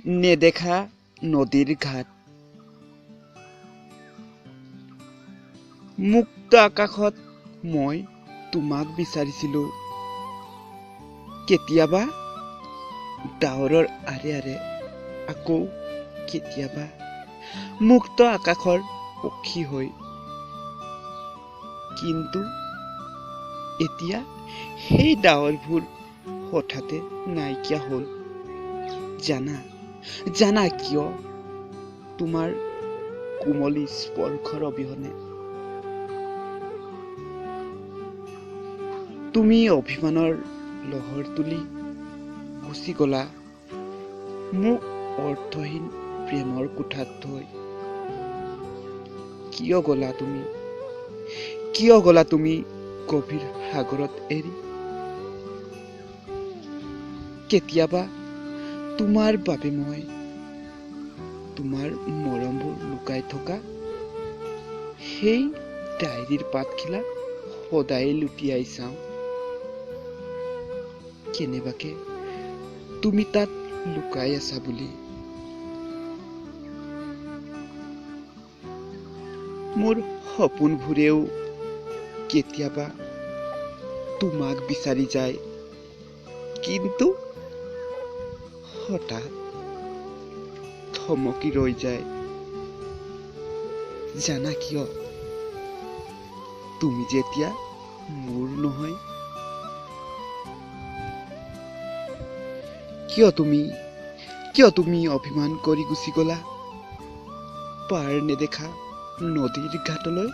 নেদেখা নদীৰ ঘাট। মুক্ত আকাশত মই তোমাক বিচাৰিছিলো, কেতিয়াবা ডাৱৰৰ আঁৰে আঁৰে, আকৌ কেতিয়াবা মুক্ত আকাশৰ পক্ষী হৈ। কিন্তু এতিয়া সেই ডাৱৰবোৰ হঠাতে নাইকিয়া হ'ল। জানা, জানা কিয়? তোমাৰ কোমলী স্পৰ্শৰ অবিহনে। তুমি অভিমানৰ লহৰ তুলি গুচি গলা মোক অৰ্থহীন প্ৰেমৰ কোঠাত থৈ। কিয় গলা তুমি, কিয় গলা তুমি গভীৰ সাগৰত এৰি? কেতিয়াবা তোমাৰ বাবে মই তোমাৰ মৰমবোৰ লুকাই থকা সেই ডায়েৰীৰ পাতখিলা সদায়ে লুটিয়াই চাওঁ। কেনেবাকে তুমি তাত লুকাই আছা বুলি। মোৰ সপোনবোৰেও কেতিয়াবা তোমাক বিচাৰি যায়, কিন্তু হঠাৎ থমকি ৰৈ যায়। জানা কিয়? তুমি যেতিয়া মোৰ নহয়। কিয় তুমি, কিয় তুমি অভিমান কৰি গুচি গলা পাৰ নেদেখা নদীৰ ঘাটলৈ?